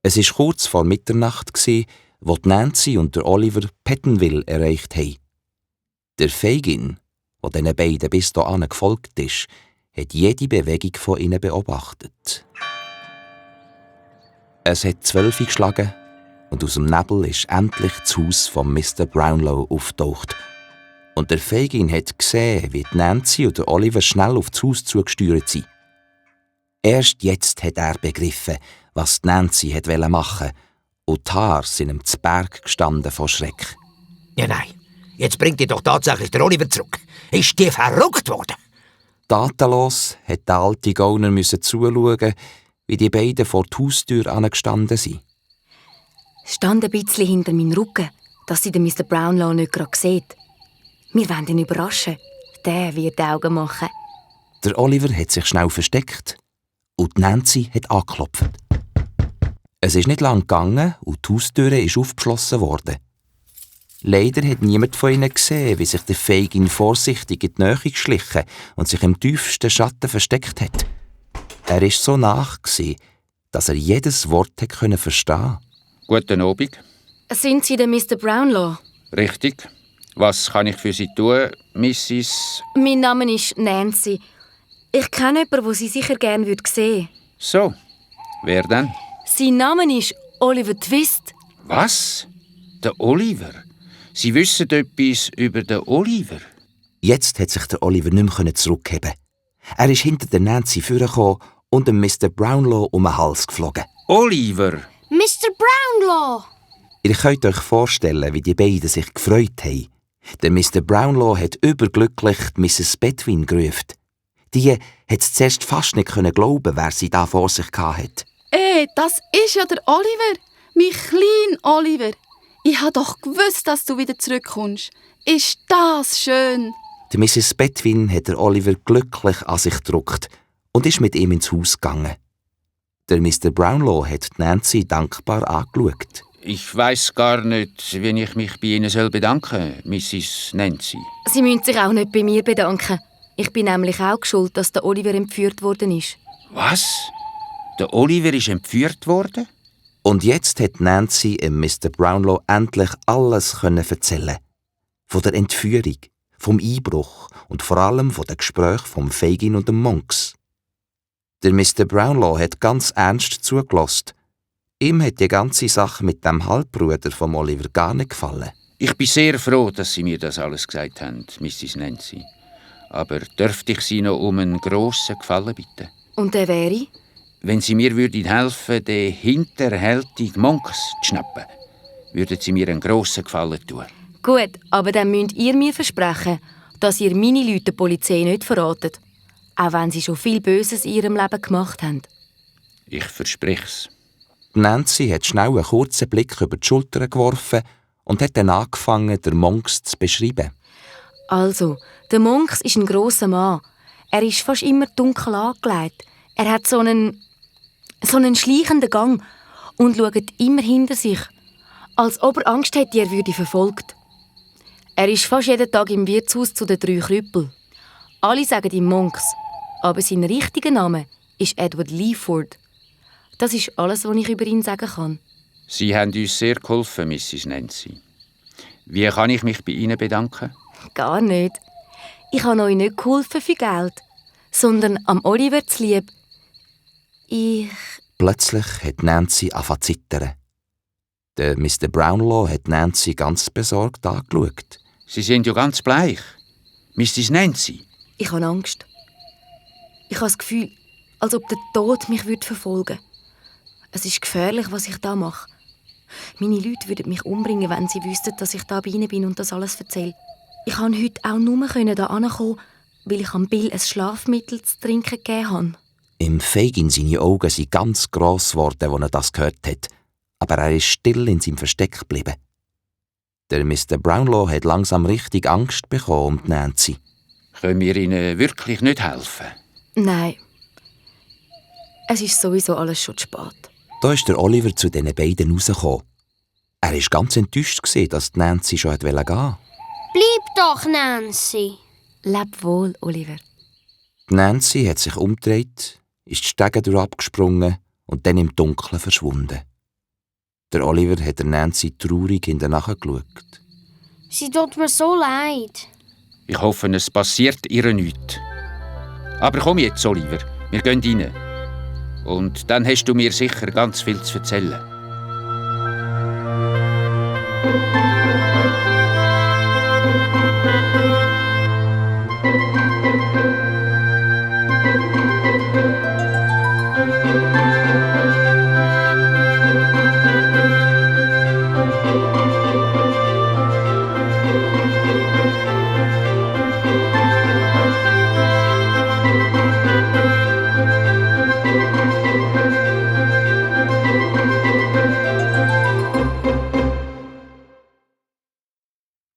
Es war kurz vor Mitternacht, wo Nancy und der Oliver Pettenwil erreicht haben. Der Fagin, der diesen beiden bis hierhin gefolgt ist, hat jede Bewegung von ihnen beobachtet. Es hat 12 geschlagen und aus dem Nebel ist endlich das Haus von Mr. Brownlow aufgetaucht. Und der Fagin hat gesehen, wie Nancy und der Oliver schnell auf das Haus zugesteuert sind. Erst jetzt hat er begriffen, was Nancy machen wollte, und die Haare sind ihm zu Berg gestanden vor Schreck. Ja, nein. Jetzt bringt ihr doch tatsächlich der Oliver zurück. Ist die verrückt worden? Tatenlos hat der alte Gauner zuschauen, wie die beiden vor der Haustür angestanden sind. Stand ein bisschen hinter meinem Rücken, dass sie den Mr. Brownlow nicht gerade sieht. Wir wollen ihn überraschen. Der wird die Augen machen. Der Oliver hat sich schnell versteckt und Nancy hat angeklopft. Es ist nicht lang gegangen und die Haustür ist aufgeschlossen worden. Leider hat niemand von ihnen gesehen, wie sich der Fagin vorsichtig in die Nähe geschlichen und sich im tiefsten Schatten versteckt hat. Er war so nach, dass er jedes Wort verstehen konnte. Guten Abend. Sind Sie der Mr. Brownlow? Richtig. Was kann ich für Sie tun, Mrs.? Mein Name ist Nancy. Ich kenne jemanden, den Sie sicher gerne sehen würden. So. Wer denn? Sein Name ist Oliver Twist. Was? Der Oliver? Sie wissen etwas über den Oliver? Jetzt hat sich der Oliver nicht mehr zurückheben. Er ist hinter der Nancy vorgekommen und dem Mr. Brownlow um den Hals geflogen. Oliver! Mr. Brownlow! Ihr könnt euch vorstellen, wie die beiden sich gefreut haben. Der Mr. Brownlow hat überglücklich Mrs. Bedwin gerufen. Die hat zuerst fast nicht glauben, wer sie da vor sich hatte. Das ist ja der Oliver. Mein kleiner Oliver. Ich habe doch gewusst, dass du wieder zurückkommst. Ist das schön? Die Mrs. Bedwin hat der Oliver glücklich an sich gedrückt und ist mit ihm ins Haus gegangen. Der Mr. Brownlow hat Nancy dankbar angeschaut. Ich weiss gar nicht, wie ich mich bei Ihnen bedanken soll, Mrs. Nancy. Sie müssen sich auch nicht bei mir bedanken. Ich bin nämlich auch schuld, dass der Oliver entführt worden ist. Was? Der Oliver ist entführt worden? Und jetzt hat Nancy Mr. Brownlow endlich alles erzählen. Von der Entführung, vom Einbruch und vor allem von den Gesprächen vom Fagin und dem Monks. Der Mr. Brownlow hat ganz ernst zugelassen. Ihm hat die ganze Sache mit dem Halbbruder vom Oliver gar nicht gefallen. Ich bin sehr froh, dass Sie mir das alles gesagt haben, Mrs. Nancy. Aber dürfte ich Sie noch um einen grossen Gefallen bitten? Und der wäre? Wenn Sie mir helfen würden, den hinterhältigen Monks zu schnappen, würden Sie mir einen grossen Gefallen tun. Gut, aber dann müsst ihr mir versprechen, dass ihr meine Leute der Polizei nicht verratet. Auch wenn sie schon viel Böses in ihrem Leben gemacht haben. Ich verspreche es. Nancy hat schnell einen kurzen Blick über die Schulter geworfen und hat dann angefangen, den Monks zu beschreiben. Also, der Monks ist ein grosser Mann. Er ist fast immer dunkel angelegt. Er hat so einen schleichenden Gang und schaut immer hinter sich, als ob er Angst hätte, er würde verfolgt. Er ist fast jeden Tag im Wirtshaus zu den 3 Krüppel. Alle sagen ihm Monks, aber sein richtiger Name ist Edward Leeford. Das ist alles, was ich über ihn sagen kann. Sie haben uns sehr geholfen, Mrs. Nancy. Wie kann ich mich bei Ihnen bedanken? Gar nicht. Ich habe euch nicht geholfen für Geld, sondern am Oliver zuliebe. Plötzlich hat Nancy angefangen zu zittern. Der Mr. Brownlow hat Nancy ganz besorgt angeschaut. Sie sind ja ganz bleich. Mrs. Nancy. Ich habe Angst. Ich habe das Gefühl, als ob der Tod mich verfolgen würde. Es ist gefährlich, was ich da mache. Meine Leute würden mich umbringen, wenn sie wüssten, dass ich da bei ihnen bin und das alles erzähle. Ich konnte heute auch nur hier ankommen, weil ich am Bill ein Schlafmittel zu trinken gegeben habe. Im Fagin seine Augen sind ganz gross geworden, als er das gehört hat. Aber er ist still in seinem Versteck geblieben. Der Mr. Brownlow hat langsam richtig Angst bekommen um Nancy. Können wir Ihnen wirklich nicht helfen? Nein. Es ist sowieso alles schon zu spät. Da ist der Oliver zu diesen beiden rausgekommen. Er war ganz enttäuscht, dass Nancy schon gehen wollte. Bleib doch, Nancy. Leb wohl, Oliver. Nancy hat sich umgedreht, ist die Stege abgesprungen und dann im Dunkeln verschwunden. Der Oliver hat der Nancy traurig hinterher geschaut. Sie tut mir so leid. Ich hoffe, es passiert ihr nichts. Aber komm jetzt, Oliver, wir gehen rein. Und dann hast du mir sicher ganz viel zu erzählen.